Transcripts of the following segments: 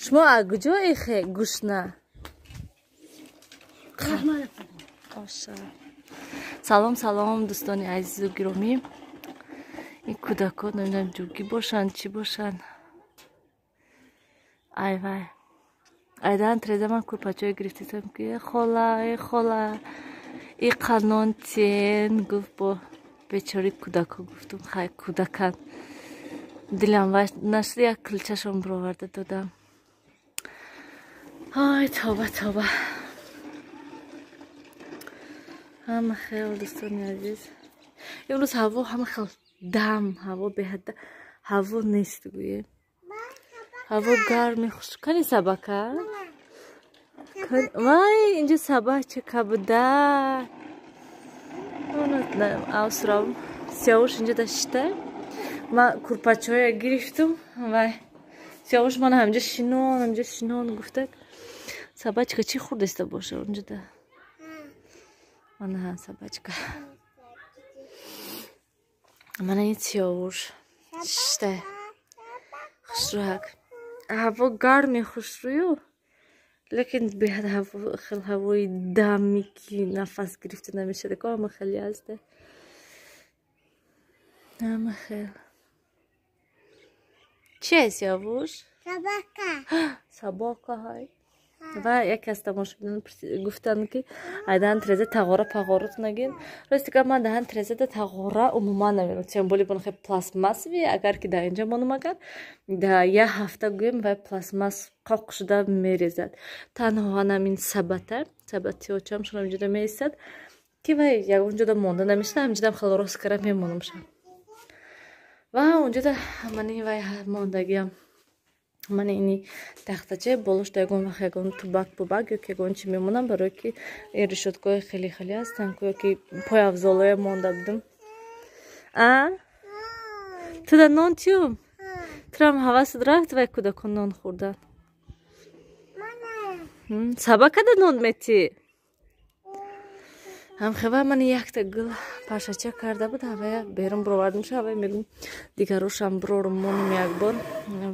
Шумо аз куҷо эхе гушна? Салом, салом, дӯстони азизу гиромӣ. Ин кӯдакҳо намедонам ҷугӣ бошанд, чӣ бошанд. Ай вай. Айдан треза ман курпачое гирифтесам ки хола, э хола, и қанон тен гуфт бо бечори кӯдакҳо гуфтум хай кӯдакан. Дилам вай нашуд як кулчашон бироварда додам. Ай тавба, тавба. Ҳама хел дӯстони азиз. Имрӯз ҳаво ҳама хел дам, ҳаво беҳад ҳаво нест гӯем. Ҳаво гарми хуш. Кани собака? Вай, инҷо собачка буда. Авсурам. Сиёвуш инҷо дашта. Ман курпачҳоя гирифтум. Вай. Сиёвуш мана ҳамҷо шинон, ҳамҷо шинон гуфтак. Собачка чӣ хӯрдаиста боша онҷода? Мана собачка. Мана ин сиёвуш. Шишта. Хушрӯяк. Ҳаво гарми хушрӯю, лекин беҳад хел ҳавои дами ки нафас гирифта намешавад. Ко ҳама хеле ҳаста. Ҳама хел. Чи аст сиёвуш? Собака. Собака ҳай. Ва яке аз тамошобинон гуфтанд ки айдаҳан треза тағора пағорот нагин. Рости гап ман даҳан трезада тағора умуман намерам. Тем более бон хел пластмассовый, агар ки дар инҷа монум агар дар як ҳафта гӯем вай пластмасс қоқ шуда мерезад. Танҳо ҳанамин сабата, сабати очамшон ҳаминҷода меистад ки вай ягон ҷода монда намешавад, ҳаминҷодам хело рост кара мемонамша. Ва онҷода мани вай мондагиам. Ман ини тахтача болошда ягон вақт ягон тубак бубак ё ки ягон чи мемонам, барое ки ин решёткаҳои хеле хеле ҳастанд, ё ки пойафзолое монда будум. А? Туда нон тиюм? Турам ҳавасат рафт вай кӯдакон нон хӯрдан. Собакада нон метӣ? Ҳамхева ман якта гул пашача карда буд, ҳавая берун бировардам ша, ҳавая мегум дигарошам бирорум монум як бор.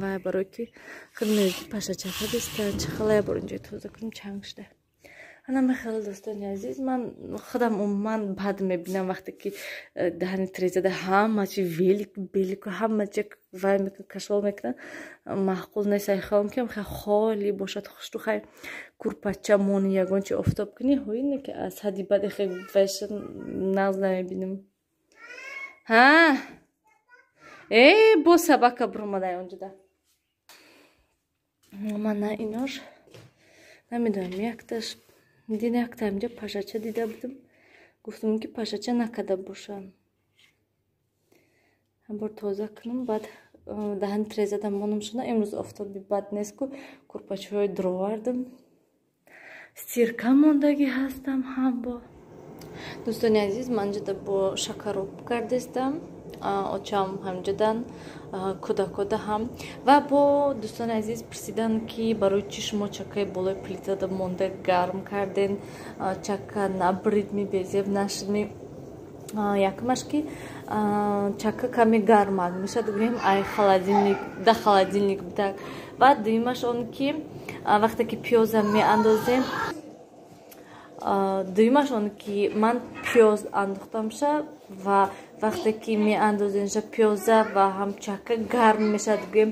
Вай барое ки худ мегӯ пашача кардиста, чӣ хела як бор инҷо тоза кунем чанг шуда. Ана хеле дӯстони азиз, ман худам умуман бад мебинам вақте ки даҳани трезада ҳама чи велик белику ҳама чи вай мекунад, кашол мекунад, маъқул нест. Ай хелам ки хел холӣ бошад, хушрӯ хай курпача мони ягон чи офтоб кунӣ, ҳоине ки аз ҳадди бади хел вайша нағз намебинам. Ҳа? Э, бо собака биромадай онҷода. Мана инош намедонам, якташ дин якта инҷо пашача дида будам. Гуфтам ки пашача накарда бошам. Ҳамбор тоза кунам, баъд даҳани трезада монам шуда. Имрӯз офтоби бад нест ку, курпачаҳои дуровардам. Стирка мондагӣ ҳастам ҳам бо. Дӯстони азиз, ман инҷода бо шакароб кардастам. Очам ҳамҷодан, кӯдакода ҳам. Ва бо дӯстони азиз пурсиданд ки барои чӣ шумо чакаи болои плитада монда гарм карден, чака набридми, безеб нашудми. Якумаш ки чака каме гармак мешавад, гӯем ай холодильник, да холодильник будак. Ва дуюмаш он ки вақте ки пиёза меандозем, дуюмаш он ки ман пиёз андохтамша ва вақте ки меандоземша пиёза ва ҳам чака гарм мешавад, гӯем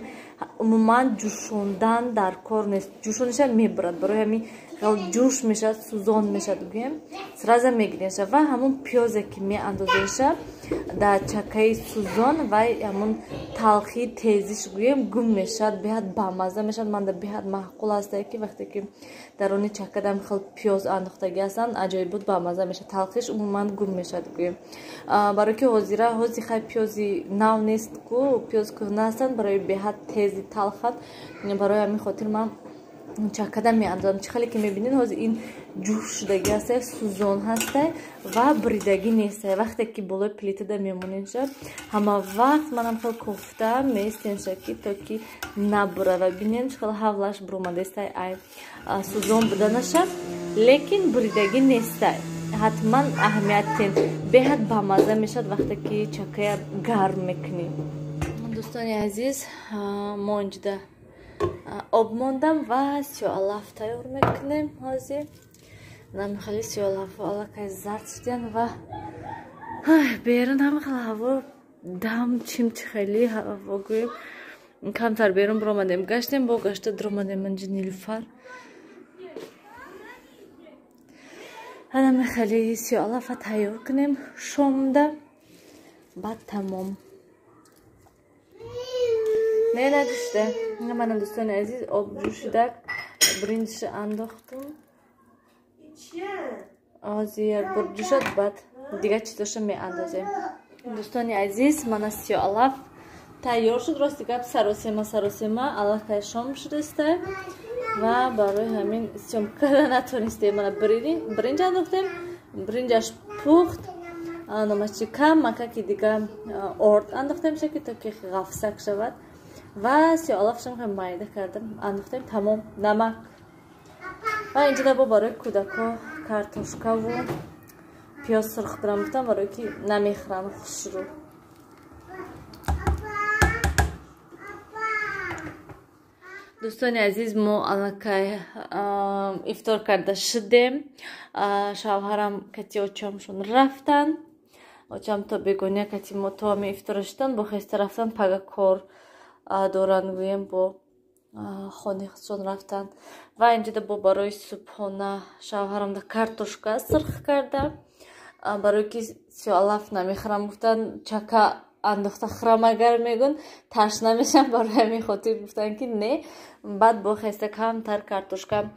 умуман ҷӯшондан дар кор нест, ҷӯшониша мебарад, барои ҳамин хел ҷӯш мешавад, сӯзон мешавад, гӯем сразу мегиренша. Ва ҳамон пиёзе ки меандоземша дар чакаи сӯзон, вай ҳамон талхии тезиш гӯем гум мешавад, беҳад бамазза мешавад. Манда беҳад маъқул ҳастае ки вақте ки дар они чакадам хел пиёз андохтагӣ ҳастанд, аҷоибот бамазза мешавад, талхиш умуман гум мешавад гӯем. Барои ки ҳозира ҳози хай пиёзи нав нест ку, пиёз кӯҳна ҳастанд, барои беҳад тези талханд. Барои ҳамин хотир ман чакада меандозам. Чӣ хеле ки мебинед, ҳозир ин ҷӯш шудагӣ ҳастай, сӯзон ҳастай ва бридагӣ нестай. Вақте ки болои плитада мемоненша, ҳама вақт манам хел кофта меистенша ки то ки набура. Ва бинед чӣ хел ҳавлаш буромадестай ай сӯзон буданаша, лекин бридагӣ нестай. Ҳатман аҳамият тен, беҳад бамазза мешавад вақте ки чакая гарм мекунӣ. Дӯстони азиз, мо инҷода Об мондам ва сиёҳалаф тайёр мекунем. Ҳозир намихели сиёҳалаф аллакай зард шудиян ва берун ҳама хел ҳаво дам чимчи хеле ҳаво гӯем. Камтар берун биромадем, гаштем, бо гашта дуромадем инҷа Нилуфар. Ҳанами хеле сиёҳалафа тайёр кунем шомда, баъд тамом. Не наҷӯшида. Мана дӯстони азиз, об ҷӯшида, бринҷша андохтум. Ҳозир як бор ҷӯшад, баъд дигар чизоша меандозем. Дӯстони азиз, мана сиёҳалаф тайёр шуд. Рости гап, саросема саросема аллакай шом шудаста ва барои ҳамин съёмка карда натонистем. Мана бринҷ андохтем, бринҷаш пухт, номашчи кам макаки дига орд андохтем шаки, то ки ғафсак шавад ва сиёҳалафшам хеле майда кардам, андохтем, тамом, намак. Ва инҷода бо барои кӯдако картошкаву пиёз сурх дорам гуфтам, барое ки намехӯранд хушрӯ. Дӯстони азиз, мо аллакай ифтор карда шудем. Шавҳарам кати очамшон рафтанд. Очам то бегония кати мо то ҳами ифтора шудан, бо хеста рафтан, пага кор доранд, гӯем, бо хони худшон рафтанд. Ва инҷода бо барои субҳона шавҳарамда картошка сирх карда, барое ки сиёҳалаф намехӯрам гуфтан, чака андохта хӯрам агар мегӯн ташна мешам, барои ҳамин хотир гуфтан ки не. Баъд бо хеста камтар картошка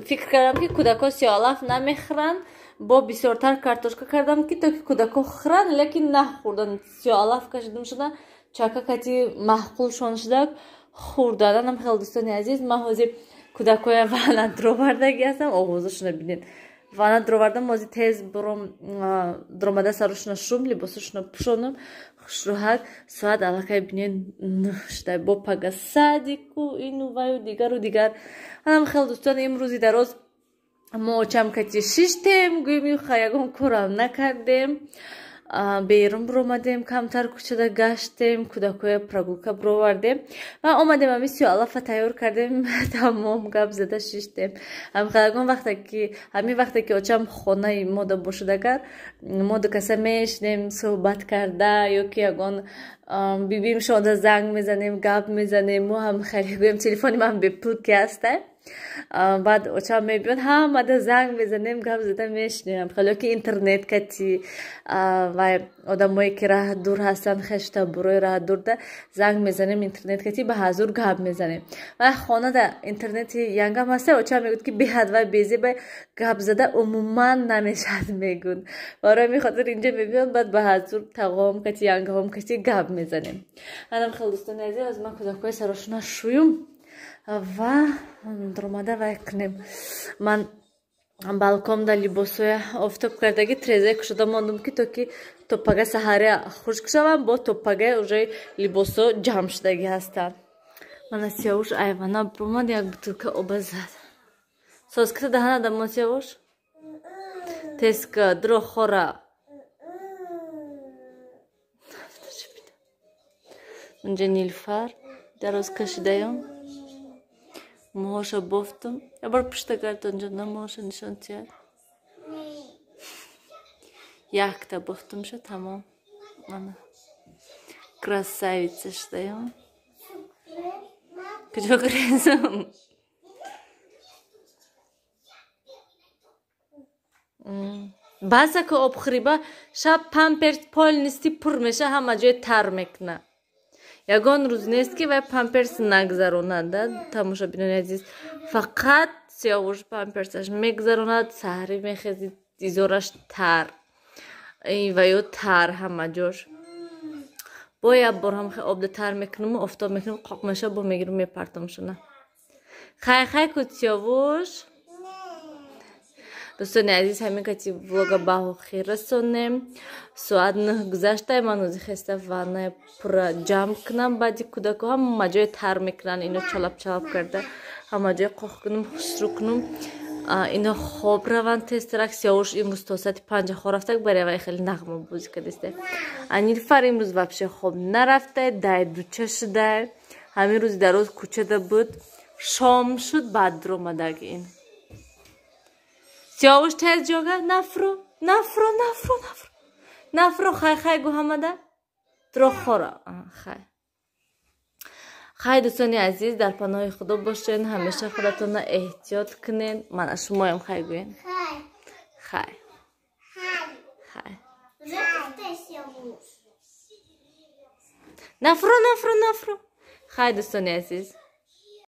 фикр кардам ки кӯдако сиёҳалаф намехӯранд, бо бисёртар картошка кардам ки то ки кӯдако хӯранд, лекин нахӯрдан. Сиёҳалаф кашидам шуда, чака кати маъқулшон шуда хӯрдан. Анам хеле дӯстони азиз, ман ҳозир кӯдакоя вана дуровардаги ҳастам, овозашона бинед. Вана дуровардам, ҳозир тез буром дуромада сарошона шум, либосашона пӯшонам хушрӯҳак. Соат аллакай бинед 9 шуда, бо пага садику ину ваю дигару дигар. Анам хеле дӯстон, имрӯзи дароз мо очам кати шиштем, гӯем ягон корам накардем. Берун биромадем, камтар кӯчада гаштем, кӯдакоя прогулка бировардем ва омадем ҳами сиёҳалафа тайёр кардем, тамом, гап зада шиштем. Ҳамин вақте ки ҳамин вақте ки очам хонаи мода бошад, агар мо ду каса мешинем суҳбат карда, ё ки ягон бибим шонда занг мезанем, гап мезанем, мо ҳам хеле гӯем телефони ман бепул ки ҳаста. Баъд очам мебиёд, ҳамада занг мезанем, гап зада мешинем. Хеле ки интернет кати ва одамое ки раҳ дур ҳастанд, хешта бурои раҳ дурда занг мезанем, интернет кати ба ҳазур гап мезанем. Ва хонада интернети янгам ҳаста, очам мегӯяд ки беҳад ва безеба гап зада умуман намешавад, мегӯн. Барои ҳамин хотир инҷа мебиёд, баъд ба ҳазур тағом кати, янгаҳом кати гап мезанем. Анам хеле дӯстони азиз, аз ман кӯдакҳои сарошона шӯюм ва дуромада вай кунем. Ман балконда либосоя офтоб кардаги трезаи кушода мондум ки то ки то пага саҳаря хушк шавам, бо то пага уже либосо ҷамъ шудагӣ ҳастанд. Мана Сиёвуш айвана биромад, як бутылка оба зад. Соската даҳана дамон Сиёвуш? Теска дро хора. Унҷа Нилфар дароз кашидаём. Мӯҳоша бофтум. Я бор пушта гардонҷо на мӯҳоша нишон тиҳад. Якта бофтумша, тамом. Мана. Красавица шудаём. Куҷо гурезам? Баъза ки обхӯриба шаб памперс полностью пур меша, ҳама ҷой тар мекуна. Ягон рӯз нест ки вай памперс нагзаронад, тамошобинони азиз. Фақат Сиёвуш памперсаш мегзаронад, саҳарӣ мехези, изораш тар ва ё тар ҳама ҷош. Бо як бор ҳам обда тар мекунаму офтоб мекунам, қоқ меша, бо мегирам мепартамшона. Хай хай куд Сиёвуш. Дӯстони азиз, ҳамин кати влога ба охир расонем. Соат 9 гузашта, ман ҳозир хеста ванная пурра ҷамъ кунам. Баъди кӯдако ҳама ҷое тар мекунанд, ино чалаб чалаб карда ҳама ҷое қоқ кунам, хушрӯ кунам. Ино хоб раванд тезтарак. Сиёвуш имрӯз то соати 5 хоб рафтак, барои вай хеле нағма бозӣ кардааст. А Нилфар имрӯз вообще хоб нарафта, дай дуча шуда. Ҳамин рӯзи дароз кӯчада буд, шом шуд, баъд дуромадаг ин. Сиёвуш, тез ҷога нафро, нафро, нафро, нафро, нафро. Хай, хай гу ҳамада. Туро хора. Хай, хай, дӯстони азиз, дар паноҳи Худо бошен, ҳамеша худатонро эҳтиёт кунен. Мана, шумоям хай гӯен. Хай, хай. Нафро, нафро, нафро. Хай, дӯстони азиз.